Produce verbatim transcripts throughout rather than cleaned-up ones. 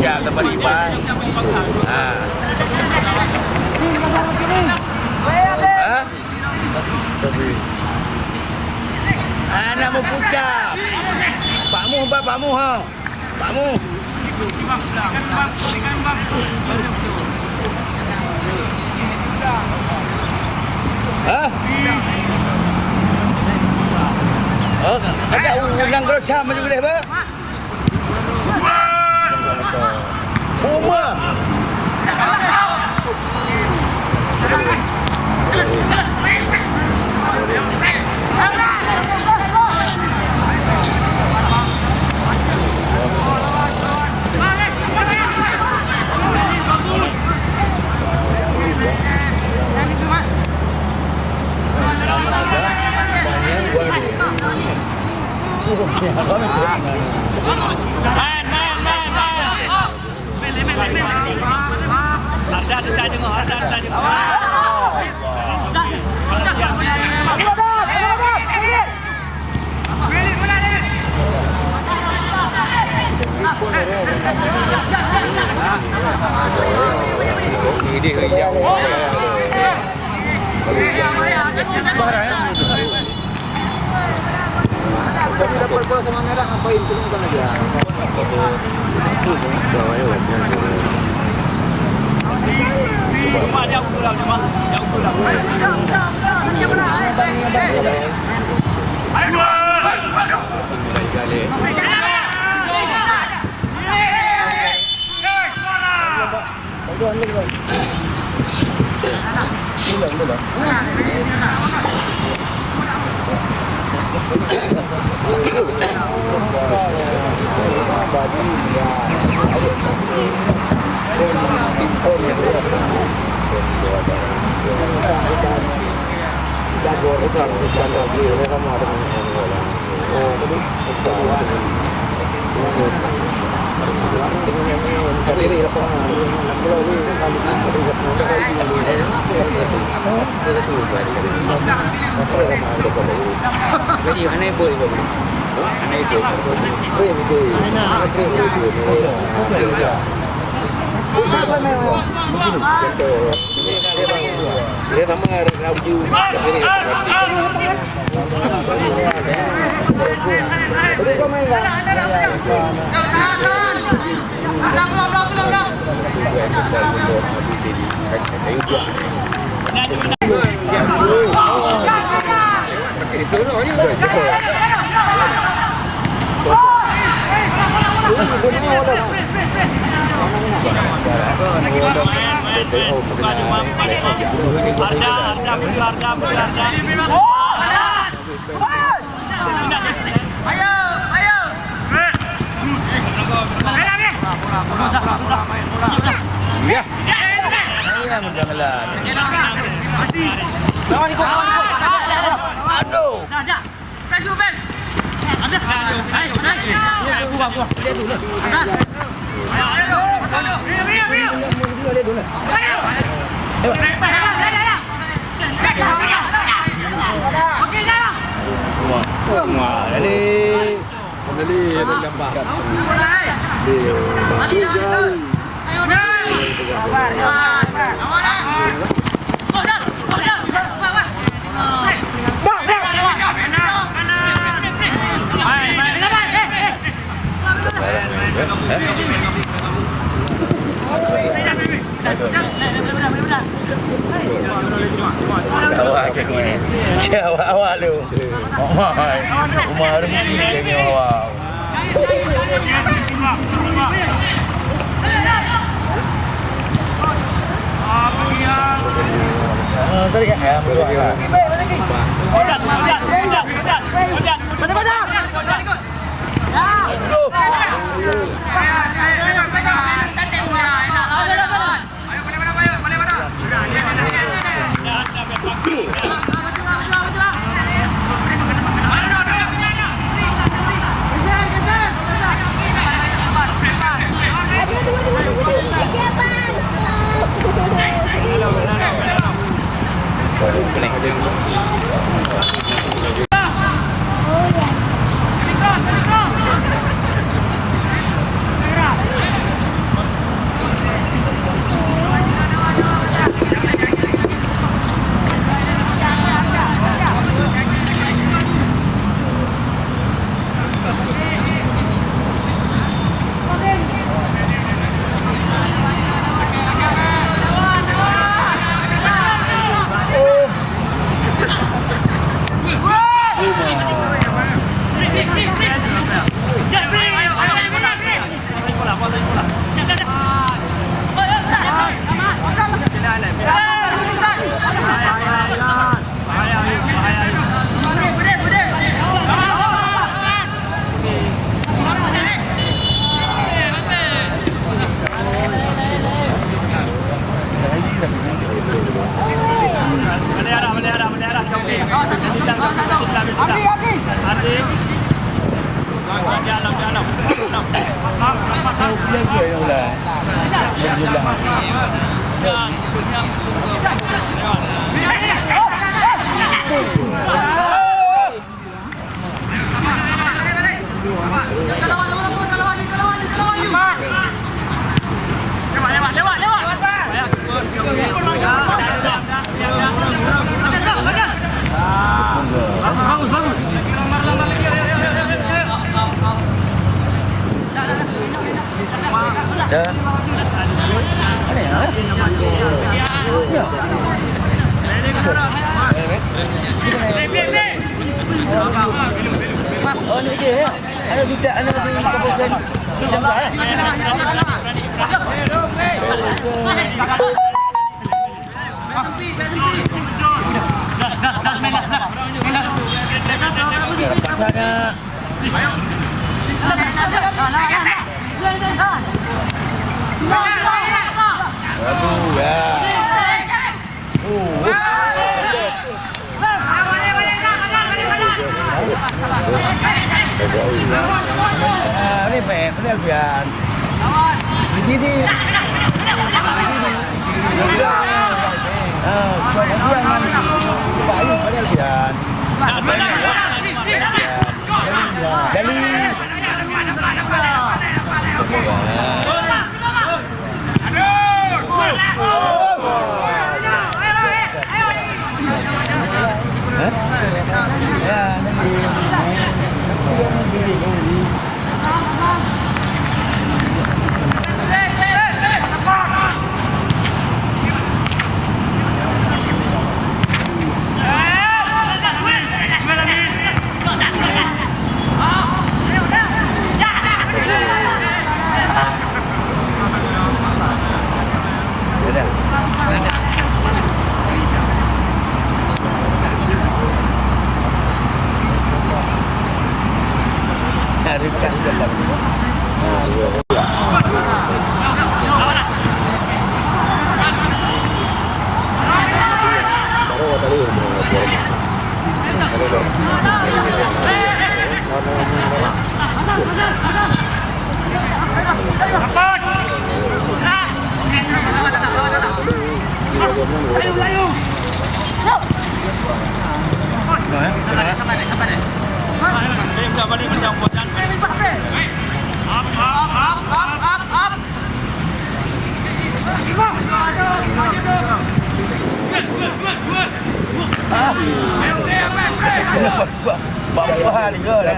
Ya, tempat ibadah. Ah. Hah? Anak meupucap. Pak Muh, Pak Muh, ha. Pak Muh. Hah? Oh, ada u-, ureueng Gorosa maju deh, Bang. Uma. Tadi dapat bola sama merah, ngapain? Itu bukan lagi. Aduh. Awak ke ni? Ke awak-awak lu? Umar, Umar Rufi ke ni awak? Ah, tadi kan, ya, betul kan? Dah. Mana ya? Ya. Oh, ni dia, ya. Ada tidak, ada di kabupaten. Tidak, eh. Aduh, ya. Ah, ini P M, ini Alfian. Ini, ini. Ah, cuma Alfian kan. Pak Ayub, ini Alfian. Jali. Bak paha tiga dah.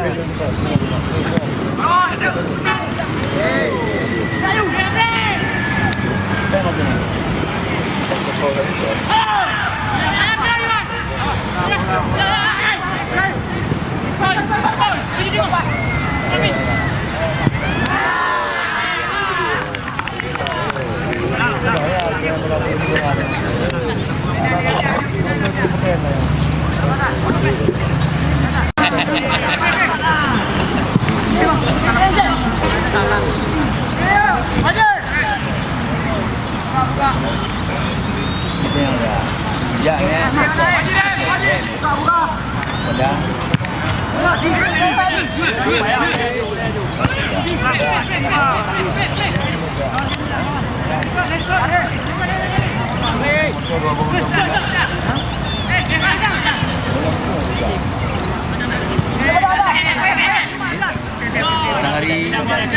Matahari, matahari,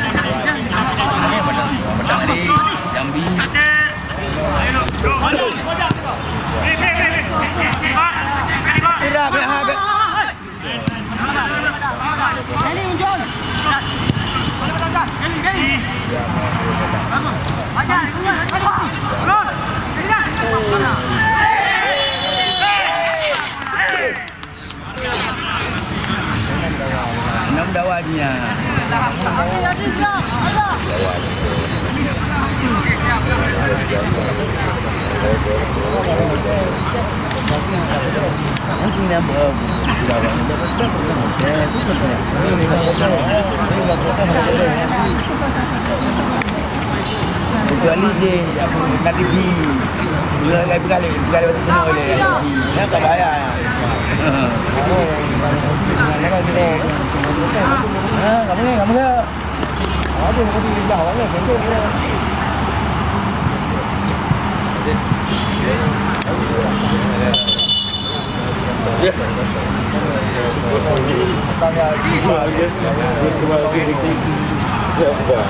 Jambi. Ira, bek, ha, bek. Enam dawa dia. Kecuali dia nak pergi. Dia nak pergi kali, pergi kali waktu kena oleh. Dia tak bahaya. Ha, kamu ni, kamu ni.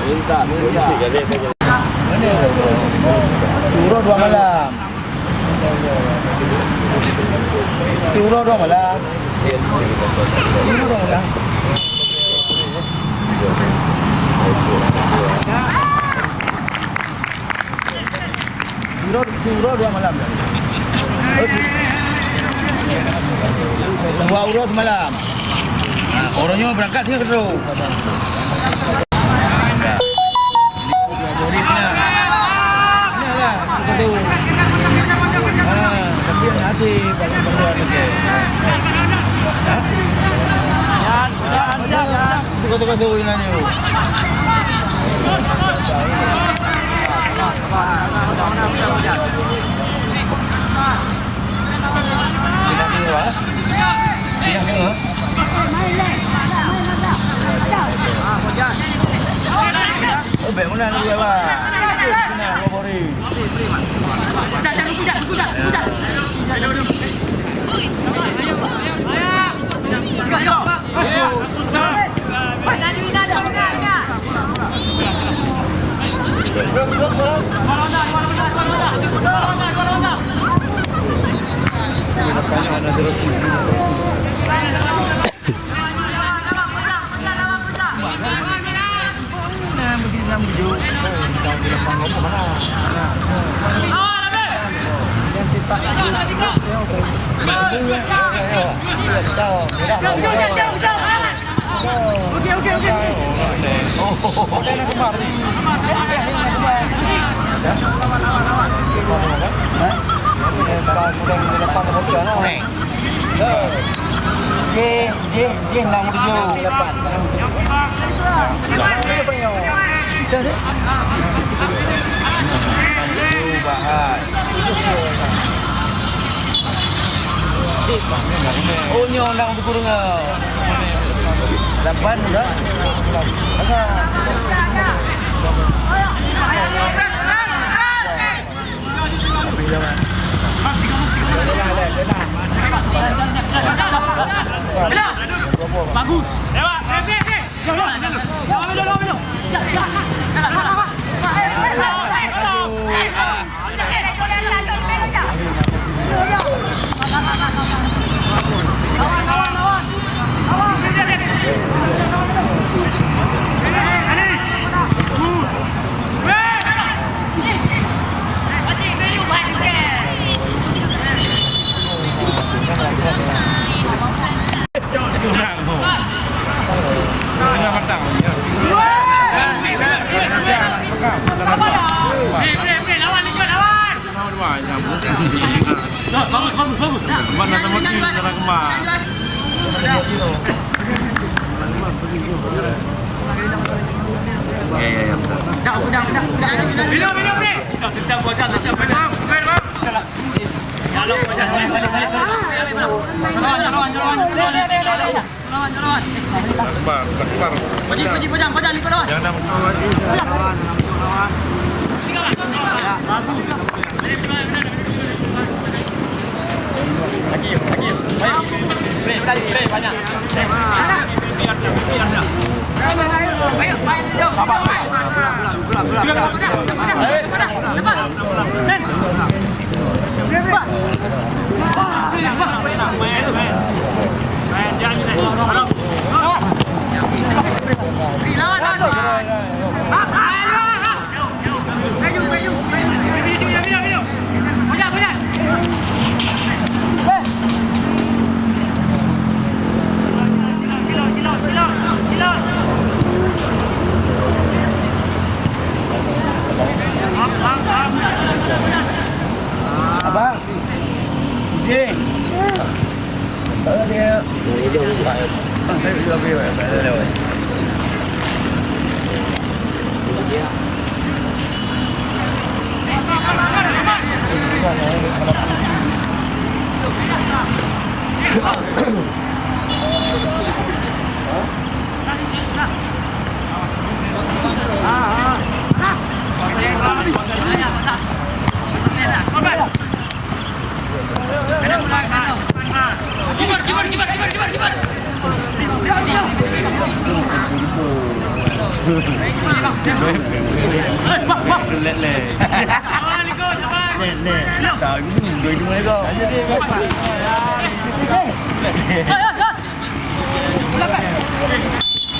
Minta, minta. Umroh dua malam. Umroh dua malam. Umroh dua malam. Umroh, umroh dua malam. Dua umroh semalam. Ha, orang nyoe berangkat sini ke tu? Murid ni. Inilah, satu. Ha, tapi yang ada banyak bantuan lagi. Ha? Itu kata-kata orang lain tu. Tidak dengar, ha? Tidak dengar. Oh, baik, mula nak buat, Bang. Mula, dua hari. Jih, jih, jih, enam tujuh. Oh, nyoe enam tujuh. Lapan dah. Bagus. Lewat. Tengah matang. Bagus, bagus, bagus. Mana nama tu, cara kemar. Ya, ya, ya. Minum, minum, minum. Minum, minum, minum. Abang. Kucing. Kalau dia. Bang, saya juga pergi, Bang. Tak ada lewat.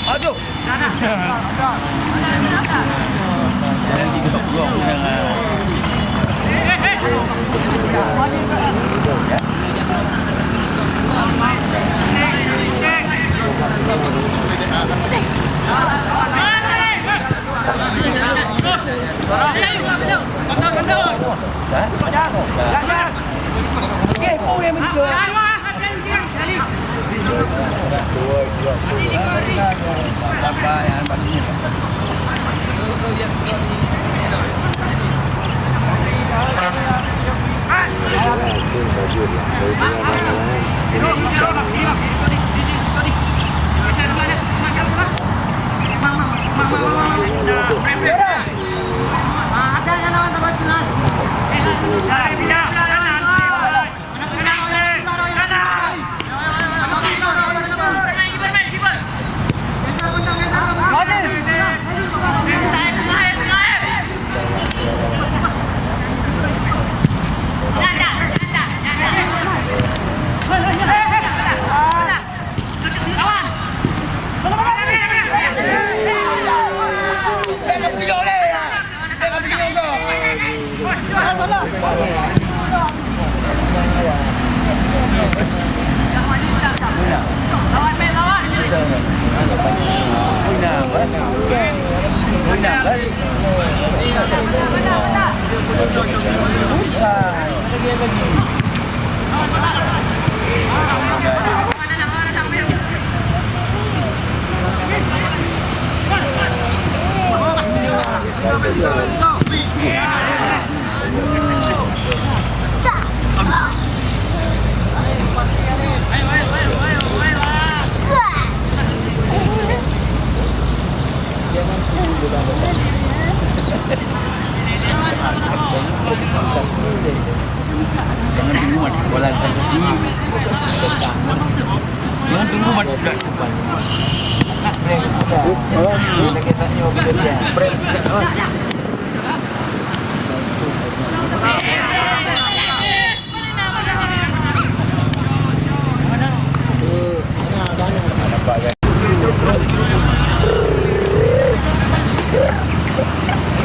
Aduh.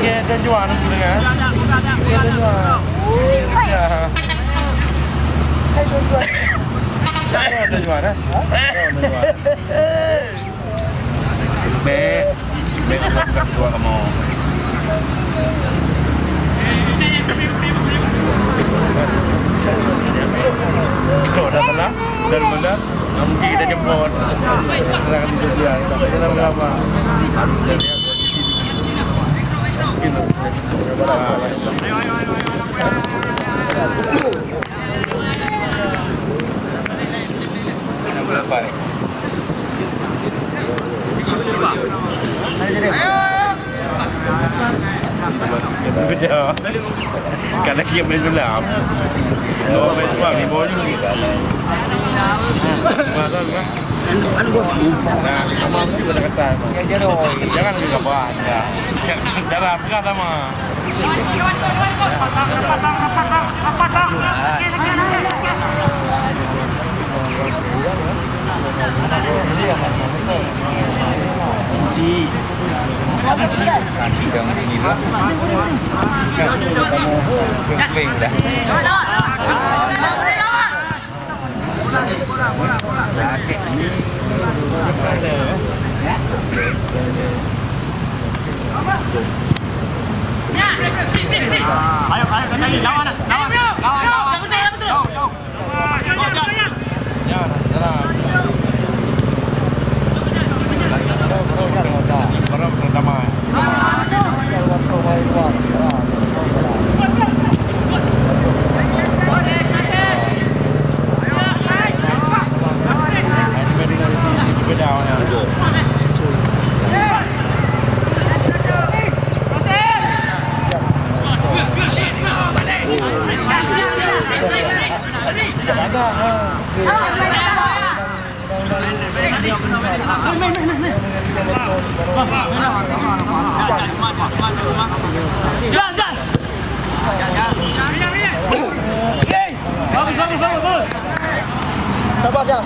Okey, tujuan aku dengar. Okey, tujuan. Ya. Tujuan, eh? Tujuan. Bèk, bèk bukan ketua kamu. Tuh, dah telat, dah benar. Nah, mungkin kita jemput. Silakan duduk dia. Kita lama-lama. Mungkin. Kada kiam main sulam. Kalau main sulam ni boleh. Nah, sama tu kena kata. Jangan juga buat. Ya. Cara pegang sama. Ayo, ayo, kita ni lawan, lawan, lawan, lawan. Jom, jom. Ya, dalam. Baru pertama. Sabar, Jang.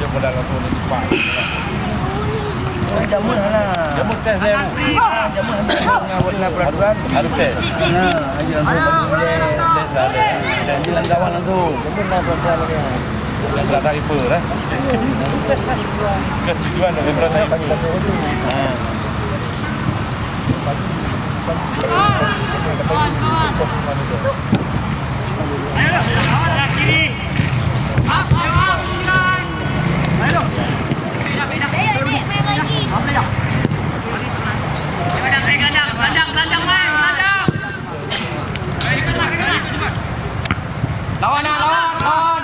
Modal langsung di depan. Jameun hana. Jameun tes saya, Bu. Ah, jameun hana, hana, hana peraturan. Harus tes. Nah, aja langsung bagi boleh. Tes lah, tes. Tes di dalam gawang langsung. Jameun lah peraturan lagi. Yang berat tak ipa dah. Kan tujuan dah berat tak ipa. Ha. Lawan, lawan, lawan.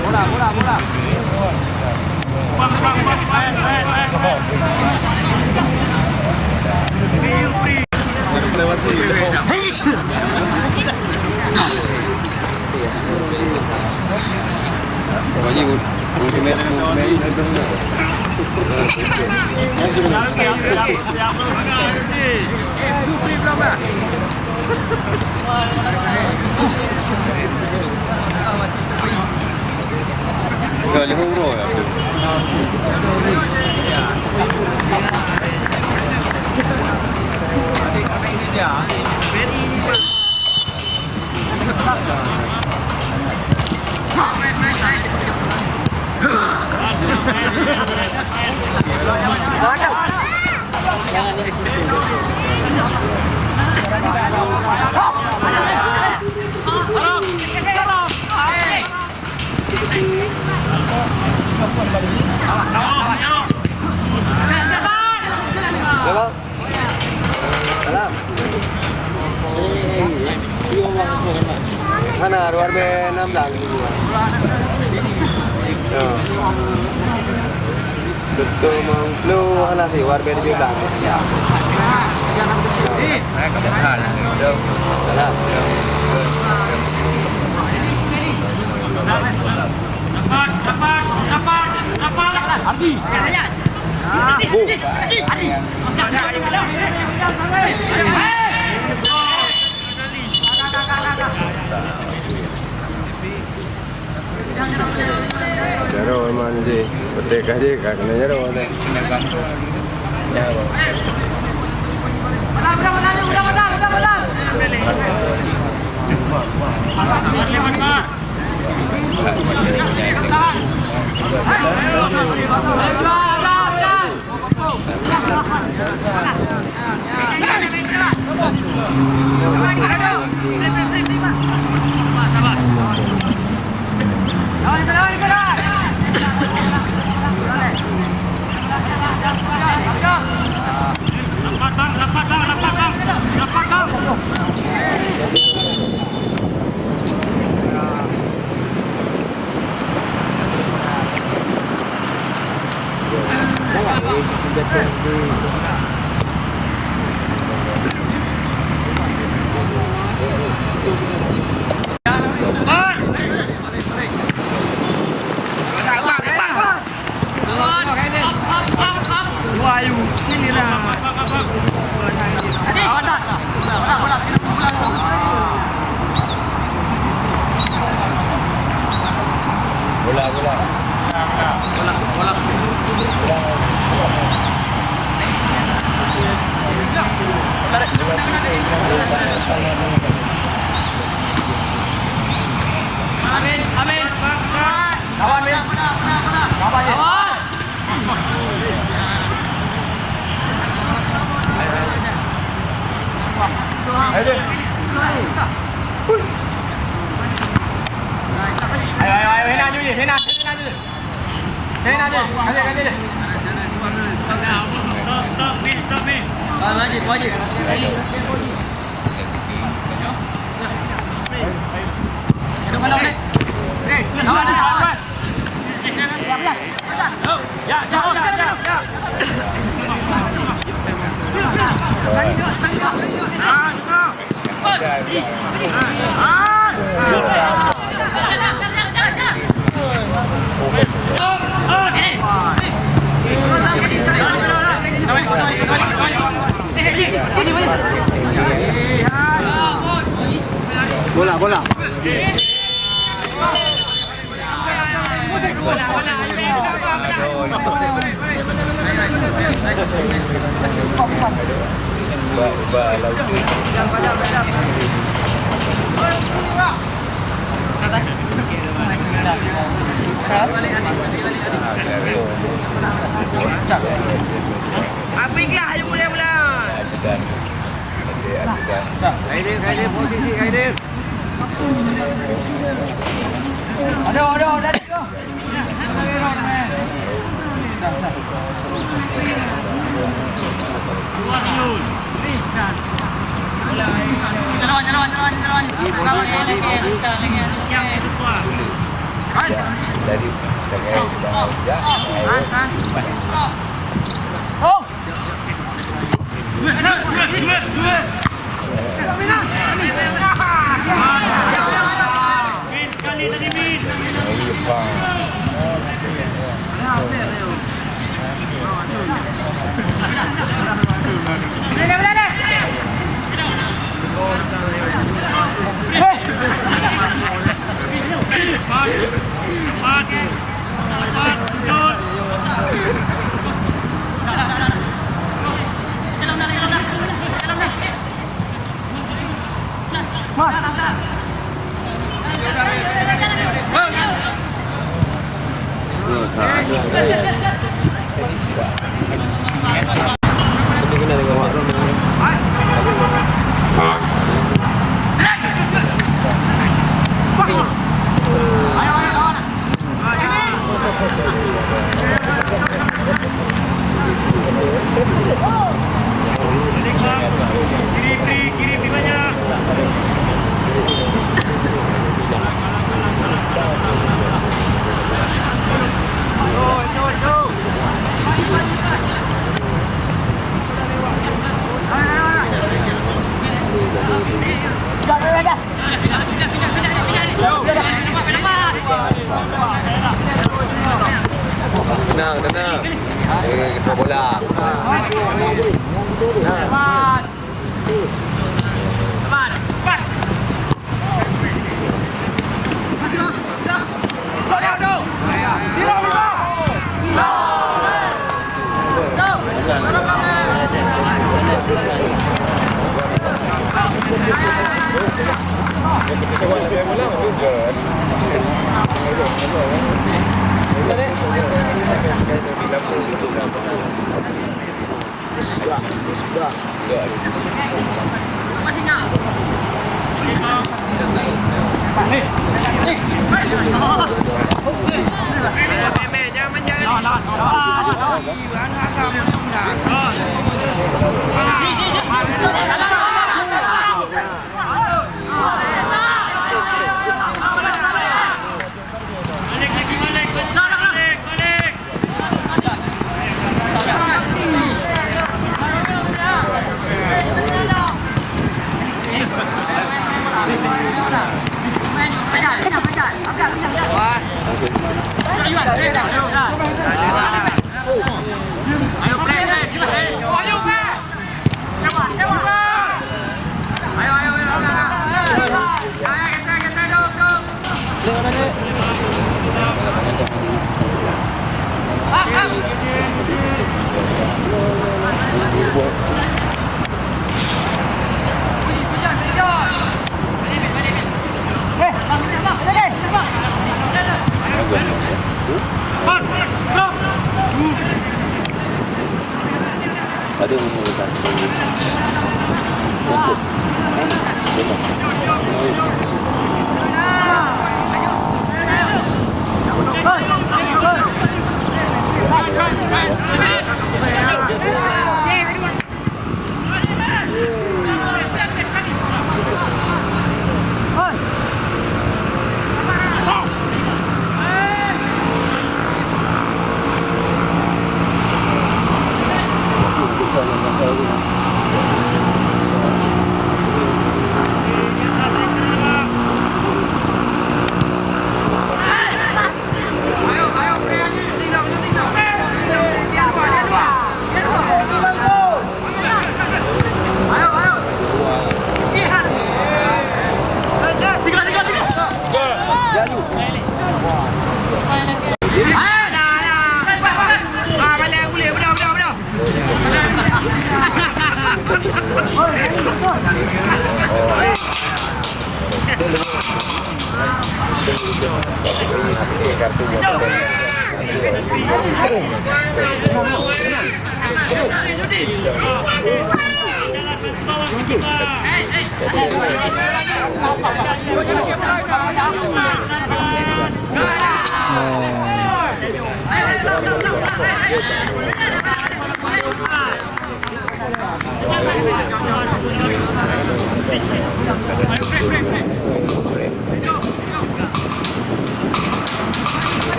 Bola, bola, bola. Salam. Hana, dua ribu enam belas. Ya. Betul, Mang Flu, hana sih, dua ribu tujuh belas. Salam. Rapat, rapat, rapat, rapat. Ardi. Jaroe memang jih. Beutôi kah jih, ka keuneuk jaroe teh. Rapat, Bang, rapat, Bang, rapat, Bang. Rapat, Bang. Bola, bola. Amin, amin. Lawan, Min. Lawan, Min. Lawan. Ayo, ayo, ayo, ayo, hina ju, hina, hina ju. Hina ju, kasih, kasih. Stop, stop, Min, stop, Min. Wajib, wajib. Bola, bola. Apa ikhlas ayo mulai-mulai. Kaidir, Kaidir, posisi Kaidir. Aduh, aduh, aduh. Tenang, tenang. Eh, kita bola.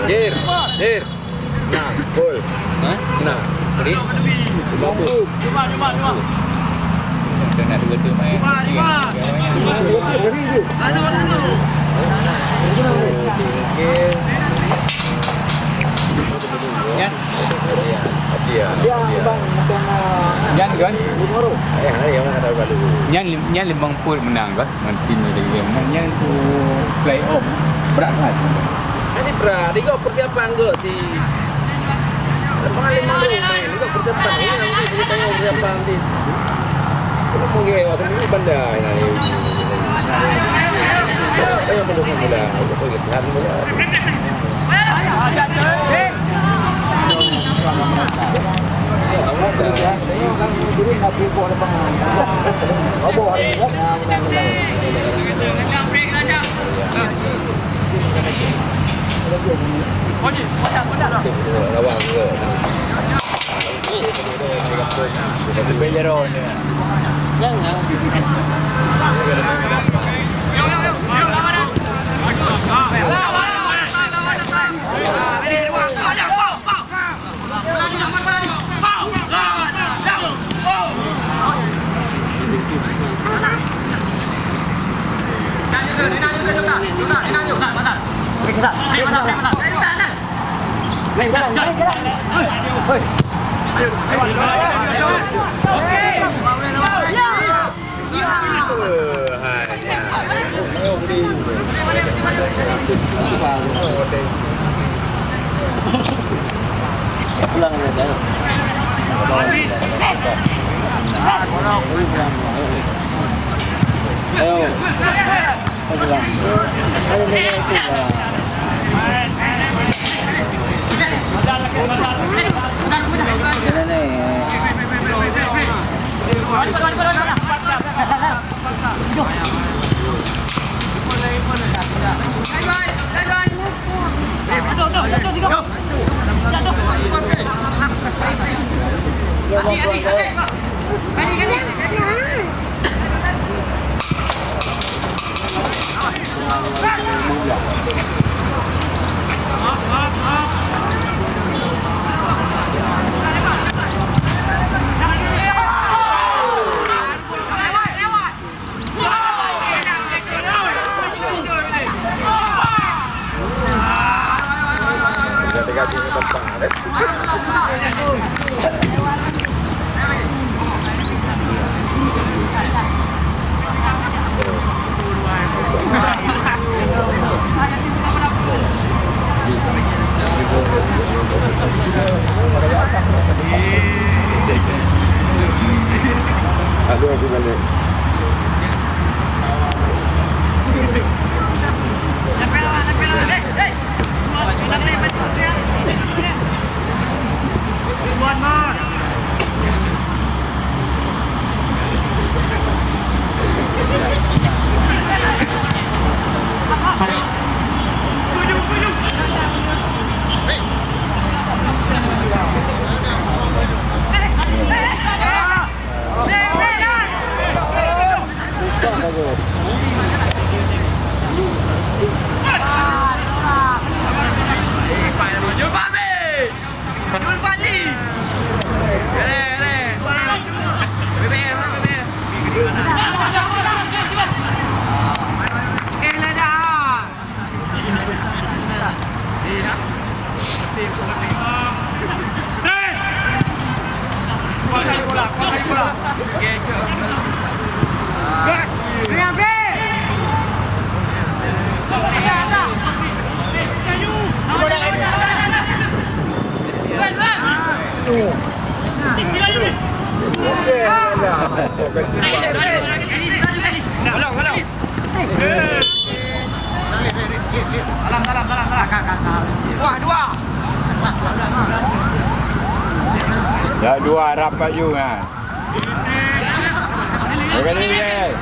Dir, dir. Nah, gol. Hah? Nah. Tadi? Mampu. Kena dua tu main. Nyan. Nyan kan? Nyan, nyan limong puluh menang kan? Ngan tim lagi. Nyan tu play off. Berat kan? Jadi berat. Tiga persiapan ke si Pengalaman baru main juga persiapan. Ini yang mungkin kita tanya persiapan nanti. Kalau mau gaya waktu ini bandar yang lain. Saya yang belum mula. Saya yang belum mula. Aduh, aku balik. Dah dua rapat you kan. Sekali lagi.